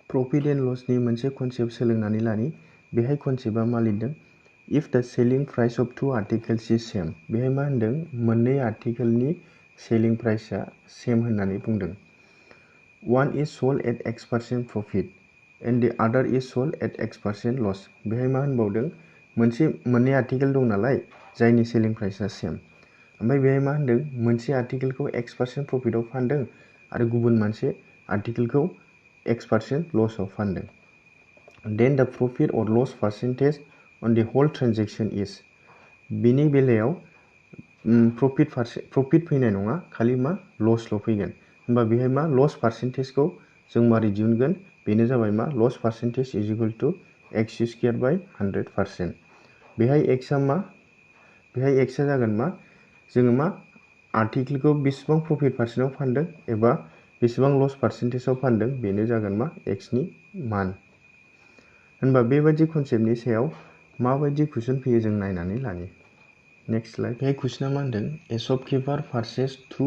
Profit and लसनि मोनसे concept सोलोंनानै लानि बेहाय कनसेप्टआ मा लिरदों if the selling price of two articles is same बेहाय मा होनदों मोननै आर्टिकलनि सेलिं प्राइसआ सेम होननानै बुंदों one is sold at X% profit and the other is sold at X% loss बेहाय मा होनबावदों मोननै आर्टिकल दं नालाय जायनि सेलिं प्राइसआ सेम ओमफ्राय बेहाय मा होनदों मोनसे आर्टिकलखौ X% प्रफिटआव फानदों आरो गुबुन मोनसे आर्टिकलखौ X% लसआव फानदों then the profit or loss percentage on the whole transaction is बिनि बेलायाव प्रफिट फैनाय नङा खालि मा लसल' फैगोन होमबा बेहाय मा लस पार्सेन्टेजखौ जों मारै दिहुनगोन बेनो जाबाय मा loss percentage is equal to X square by 100% बेहाय एक्सआ जागोन मा जोङो मा आर्टिकलखौ बेसेबां प्रफिट पार्सेन्टआव फानदों एबा बेसेबां लस पार्सेन्टेजआव फानदों बेनो जागोन मा एक्सनि मान होनबा बेबायदि कनसेप्टनि सायाव माबायदि कुइसन फैयो जों नायनानै लानि नेक्स्ट स्लाइड बेहाय कुइसना मा होनदों ए शपकीपर पारचेज टू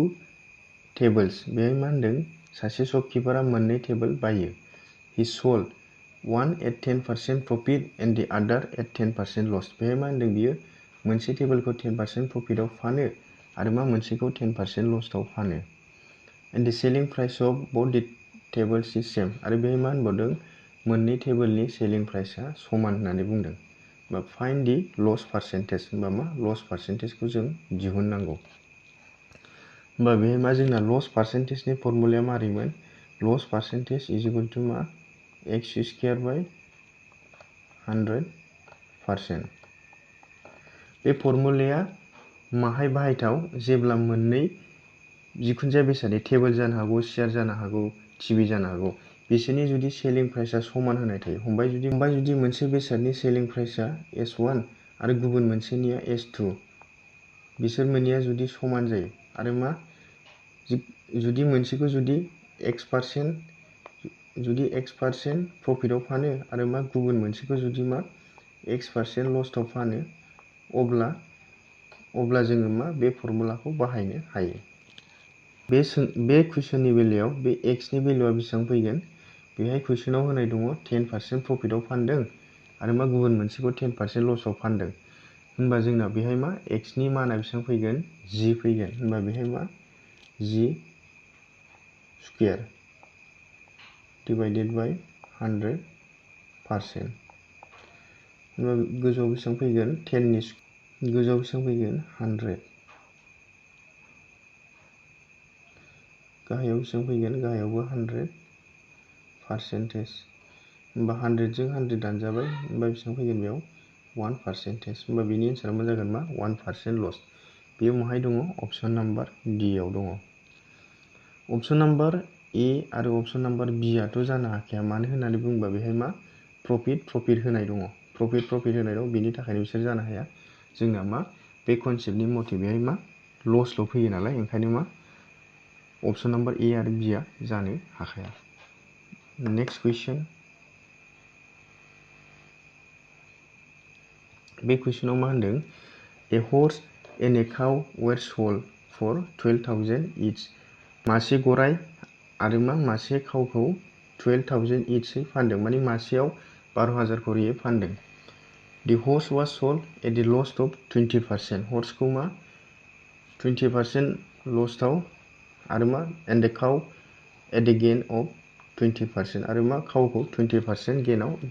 टेबल्स बेहाय मा होनदों सासे शपकीपारा मोननै टेबोल बायो he sold one at 10% profit and the other at 10% loss बेहाय मा होनदों बियो मोनसे टेबोलखौ 10% प्रफिटआव फानो आरो मा मोनसेखौ 10% लसआव फानो and the selling price of both the tables is same आरो बेहाय मा होनबावदों मोननै टेबोलनि सेलिं प्राइसआ समान होननानै बुंदों बा फाइन्ड दि लस पार्सेन्टेज होनबा मा लस पार्सेन्टेजखौ जों दिहुननांगौ होमबा बेहाय मा जोंना लस पार्सेन्टेजनि फर्मुलाया मारैमोन लस पार्सेन्टेज इज इकुवेल टु मा एक्स स्क्वायर बाय 100% बे फर्मुलाया माहाय बाहायथाव जेब्ला मोननै जिखुनु जाया बेसादनि टेबोल जानो हागौ चेयार जानो हागौ टिभि जानो हागौ बिसोरनि जुदि सेलिं प्राइसआ समान होनाय थायो हमबाय जुदि मोनसे बेसादनि सेलिं प्राइसआ S1 आरो गुबुन मोनसेनिया S2 बिसोर मोननैया जुदि समान जायो आरो मा जुदि मोनसेखौ जुदि X% प्रफिटआव फानो आरो मा गुबुन मोनसेखौ जुदि मा X% लसआव फानो अब्ला जोङो मा बे फर्मुलाखौ बाहायनो हायो बे कुइसननि बेलायाव बे एक्सनि भेलुआ बेसेबां फैगोन बेहाय कुइसनाव होनाय दङ 10% प्रफिटआव फानदों आरो मा गुबुन मोनसेखौ 10% लसआव फानदों होनबा जोंना बेहाय मा एक्सनि माना बेसेबां फैगोन 10 फैगोन होनबा बेहाय मा 10 स्क्वायर डिवाइडेड बाय 100% होनबा गोजौआव बेसेबां फैगोन 10 नि गोजौआव बेसेबां फैगोन 100 गाहायाव बेसेबां फैगोन गाहायावबो 100% होनबा 100 जों 100 दानजाबाय होनबा बेसेबां फैगोन बेयाव 1% होनबा बेनि एन्सारा मा जागोन मा 1% लस बेयाव माहाय दङ अपसन नाम्बार डि आव दङ अपसन नाम्बार ए आरो अपसन नाम्बार बि आथ' जानो हाखाया मानो होननानै बुङोबा बेहाय मा प्रफिट होनाय दङ प्रफिट होनाय दं बेनि थाखायनो बिसोर जानो हाया जोंना मा बे कनसेप्टनि मथे बेहाय मा लसल' फैयो नालाय ओंखायनो मा अपसन नाम्बार ए आरो बि आ जानो हाखाया नेक्स्ट कुइसन बे कुइसनाव मा होनदों a horse and a cow were sold for 12,000 each मासे गराय आरो मा मासे काउखौ 12,000 इचयै फानदों माने मासेयाव 12,000 करियै फानदों the horse was sold at the loss of 20% हर्सखौ मा 20% लसआव आरो मा and the cow at the gain of 20% आरो मा काउखौ 20%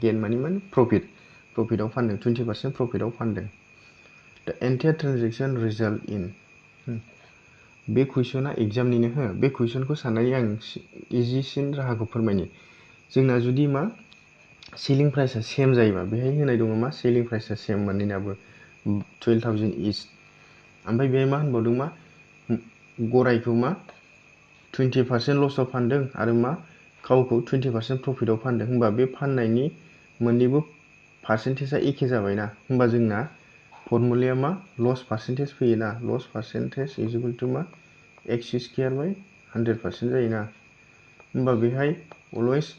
गेन माने प्रफिटआव फानदों 20% प्रफिटआव फानदों द एन्टायर ट्रेन्जेक्सन रिजाल्ट इन बे कुइसना एग्जामनिनो हो बे कुइसनखौ साननानै आं इजिसिन राहाखौ फोरमायनि जोंना जुदि मा सेलिं प्राइसआ सेम जायोबा बेहाय होनाय दङ मा सेलिं प्राइसआ सेम मोननैनाबो 12,000 इच ओमफ्राय बेहाय मा होनबावदों मा गरायखौ मा 20% लसआव फानदों आरो मा काउखौ 20% प्रफिटआव फानदों होनबा बे फाननायनि मोननैबो पार्सेन्टेजआ एखे जाबायना होनबा जोंना फर्मुलाया मा लस पार्सेन्टेज फैयोना लस पार्सेन्टेज इज इकुवेल टु मा एक्स स्क्वायर बाय 100% जायोना होनबा बेहाय अलवेज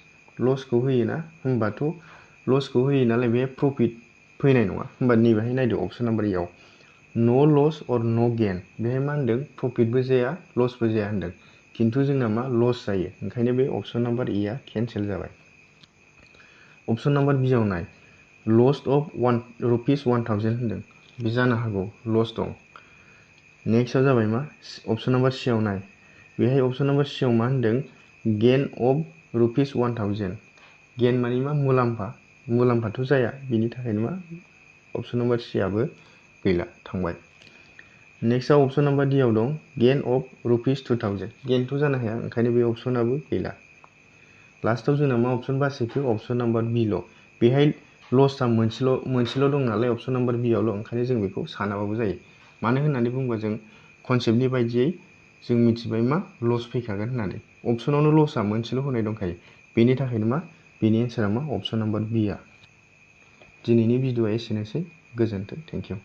लसखौ होयोना होनबाथ' लसखौ होयो नालाय बेहाय प्रफिट फैनाय नङा होनबा नैबेहाय नायदो अपसन नाम्बार एआव नो लस अर नो गेन बेहाय मा होनदों प्रफिटबो जाया लसबो जाया होनदों खिन्थु जोंना मा लस जायो ओंखायनो बे अपसन नाम्बार ए आ केन्सेल जाबाय अपसन नाम्बार बियाव नाय लस्ट अफ ₹1000 होनदों बे जानो हागौ लस दं। नेक्स्टआव जाबाय मा अपसन नाम्बार सियाव नाय बेहाय अपसन नाम्बार सियाव मा होनदों गेन अफ ₹1000 गेन माने मा मुलाम्फाथ' जाया बेनि थाखायनो मा अपसन नाम्बार सियाबो गैला थांबाय। नेक्स्टआव अपसन नाम्बार डिआव दं गेन अफ ₹2000 गेनथ' जानो हाया ओंखायनो बे अपसनाबो गैला। लास्टआव जोंना मा अपसन बासिखो अपसन नाम्बार बिल' बेहाय लसआ मोनसेल' दं नालाय अपसन नाम्बार बियावल' ओंखायनो जों बेखौ सानाबाबो जायो। मानो होननानै बुङोबा जों कनसेप्टनि बायदियै जों मिथिबाय मा लस फैखागोन होननानै अपसनावनो लसआ मोनसेल' होनाय दंखायो बेनि थाखायनो मा बेनि एन्सारा मा अपसन नाम्बार बिया। दिनैनि भिडिअ'आ एसेनोसै गोजोन्थों थेंक इउ।